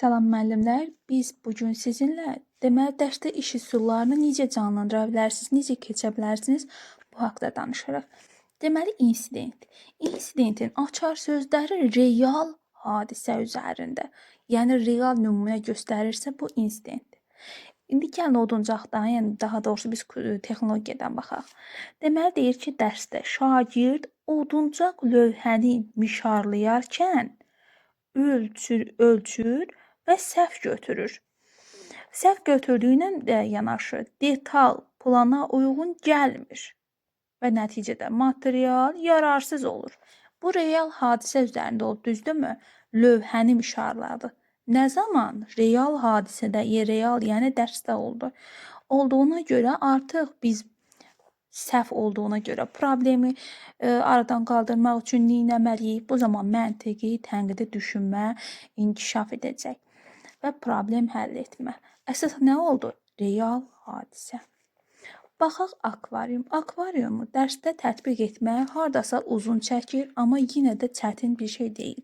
Salam müəllimlər, biz bu gün sizinlə deməli dərsdə iş üsullarını necə canlandıra bilərsiniz, necə keçə bilərsiniz bu haqda danışırıq. Deməli insident. İnsidentin açar sözləri real hadisə üzərində. Yəni real nümunə göstərirsə bu insidentdir. İndi gəlin oduncaqdan, yəni daha doğrusu biz texnologiyadan baxaq. Deməli deyir ki, dərsdə şagird oduncaq lövhəni mişarlayarkən ölçür və səhv götürür. Səhv götürdüyünə də yanaşı detal plana uyğun gəlmir və nəticədə material yararsız olur. Bu real hadisə üzərində olub, düzdürmü? Lövhəni mişarladı. Nə zaman? Real hadisədə, real, yəni dərsdə oldu. Olduğuna görə artıq biz səhv olduğuna görə problemi aradan qaldırmaq üçün nə etməliyik? Bu zaman məntiqi, tənqidi düşünmə inkişaf edəcək və problem həll etmə. Əsas nə oldu? Real hadisə. Baxaq akvarium. Akvariumu dərsdə tətbiq etmək hardasa uzun çəkir, amma yenə də çətin bir şey deyil.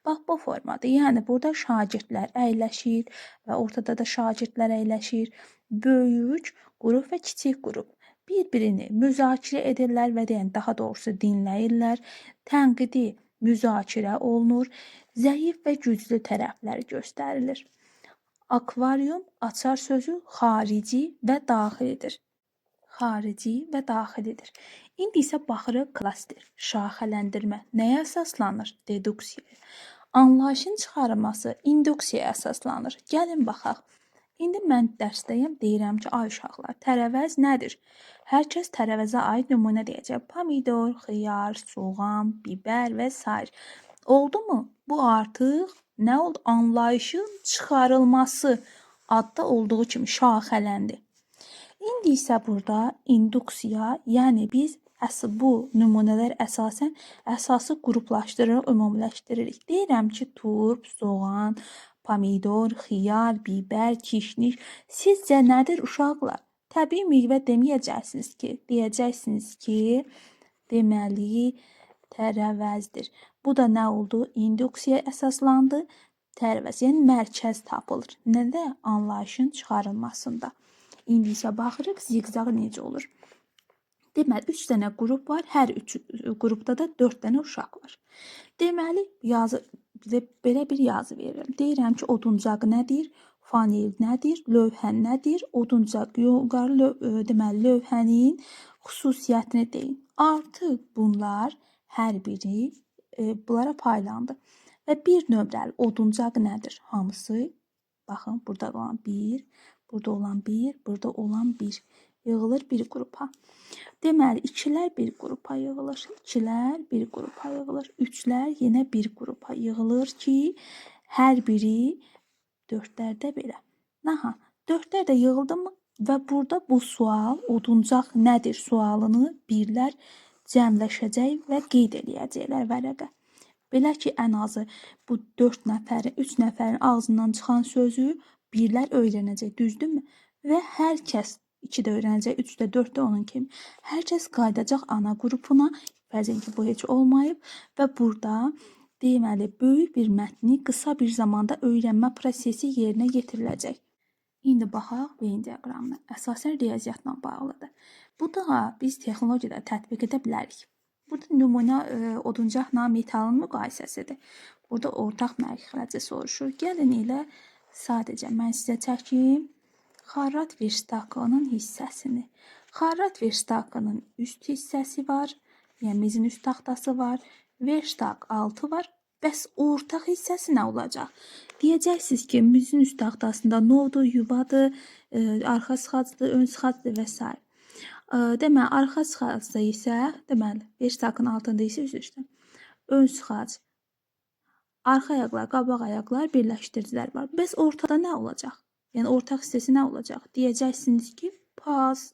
Bax bu formada. Yəni burada şagirdlər əyləşir və ortada da şagirdlər əyləşir. Böyük qrup və kiçik qrup bir-birini müzakirə edirlər və yəni daha doğrusu dinləyirlər. Tənqidi müzakirə olunur. Zəif və güclü tərəflər göstərilir. Akvarium açar sözü xarici və daxilidir. Xarici və daxilidir. İndi isə baxırıq klaster, şaxələndirmə nəyə əsaslanır? Deduksiyaya. Anlayışın çıxarılması induksiyaya əsaslanır. Gəlin baxaq. İndi mən dərsdəyəm, deyirəm ki, ay uşaqlar, tərəvəz nədir? Hər kəs tərəvəzə aid nümunə deyəcək. Pomidor, xiyar, soğan, bibər və sair. Oldu mu? Bu artıq nə oldu? Anlayışın çıxarılması adda olduğu kimi şaxələndi. İndi isə burada induksiya, yəni biz bu nümunələr əsasən əsası qruplaşdırırıq, ümumiləşdiririk. Deyirəm ki, turp, soğan, pomidor, xiyar, bibər, kişniş. Sizcə nədir uşaqlar? Təbii meyvə deməyəcəksiniz ki, deyəcəksiniz ki, deməli tərəvəzdir. Bu da nə oldu? İnduksiyaya əsaslandı. Tərəvəz, yəni mərkəz tapılır. Nədə? Anlayışın çıxarılmasında. İndi isə baxırıq ziqzaq necə olur. Deməli, 3 dənə qrup var. Hər üç qrupda da 4 dənə uşaq var. Deməli, yazı belə bir yazı verirəm. Deyirəm ki, oduncaq nədir? Fanel nədir? Lövhə nədir? Oduncaq yuxarı deməli lövhənin xüsusiyyətini deyin. Artıq bunlar hər biri bunlara paylandı. Və bir nömrəli oduncaq nədir? Hamısı baxın, burada olan 1, burada olan 1, burada olan 1 yığılır bir qrupa. Deməli, ikilər bir qrupa yığılır, ikilər bir qrupa yığılır, üçlər yenə bir qrupa yığılır ki, hər biri dördlərdə belə. Aha, dördlər də yığıldı mı? Və burada bu sual, oduncaq nədir sualını birlər cəmləşəcək və qeyd eləyəcəklər vərəqə. Belə ki, ən azı bu 4 nəfərin, 3 nəfərin ağzından çıxan sözü birlər öyrənəcək, düzdürmü? Və hər kəs 2 də öyrənəcək, 3 də, 4 də onun kimi. Hər kəs qayıdacaq ana qrupuna, fərz edin ki, bu heç olmayıb və burada deməli böyük bir mətni qısa bir zamanda öyrənmə prosesi yerinə yetiriləcək. İndi baxaq Venn diaqramına. Əsasən riyaziyyatla bağlıdır. Bu da biz texnologiyada tətbiq edə bilərik. Burada nümunə oduncaqla metalın müqayisəsidir. Burada ortaq məxrəci soruşur. Gəlin elə sadəcə mən sizə çəkim xarrat verstakanın hissəsini. Xarrat verstakanın üst hissəsi var, yəni mizin üst taxtası var, verstak altı var. Bəs ortaq hissəsi nə olacaq? Deyəcəksiniz ki, mizin üst taxtasında novdur, yuvadır, arxa sıxacdır, ön sıxacdır və s. Deməli, arxa sıxacda isə, deməli, verstakın altında isə üzr istəyirəm. Ön sıxac, arxa ayaqlar, qabaq ayaqlar, birləşdiricilər var. Bəs ortada nə olacaq? Yəni ortaq hissəsi nə olacaq? Deyəcəksiniz ki, paz.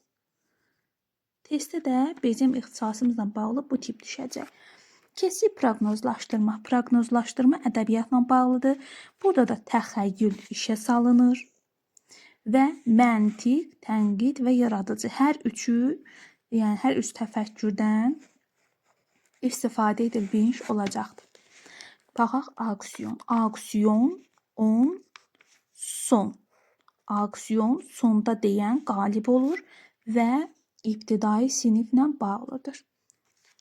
Testdə də bizim ixtisasımızla bağlı bu tip düşəcək. Keçik proqnozlaşdırma. Proqnozlaşdırma ədəbiyyatla bağlıdır. Burada da təxəyyül işə salınır və məntiq, tənqid və yaradıcı hər üçü, yəni hər üç təfəkkürdən istifadə edilmiş olacaqdır. Baxaq auksion. Auksion 10 son. Auksion sonda deyən qalib olur və ibtidai siniflə bağlıdır.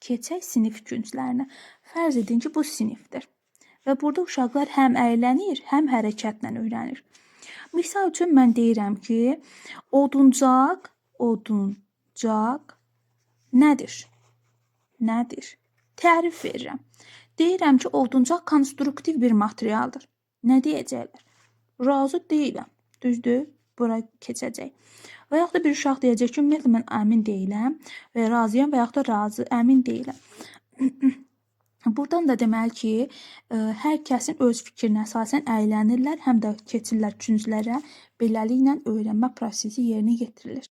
Keçək sinif künclərinə. Fərz edin ki, bu sinifdir. Və burada uşaqlar həm əylənir, həm hərəkətlə öyrənir. Misal üçün mən deyirəm ki, oduncaq, oduncaq nədir? Nədir? Tərif verirəm. Deyirəm ki, oduncaq konstruktiv bir materialdır. Nə deyəcəklər? Razı deyiləm. Düzdür? Bura keçəcək. Və yaxud da bir uşaq deyəcək ki, ümumiyyətlə mən əmin deyiləm və razıyam və yaxud da razı, əmin deyiləm. Buradan da deməli ki, hər kəsin öz fikrinə əsasən əylənirlər, həm də keçirlər künclərə. Beləliklə öyrənmə prosesi yerinə yetirilir.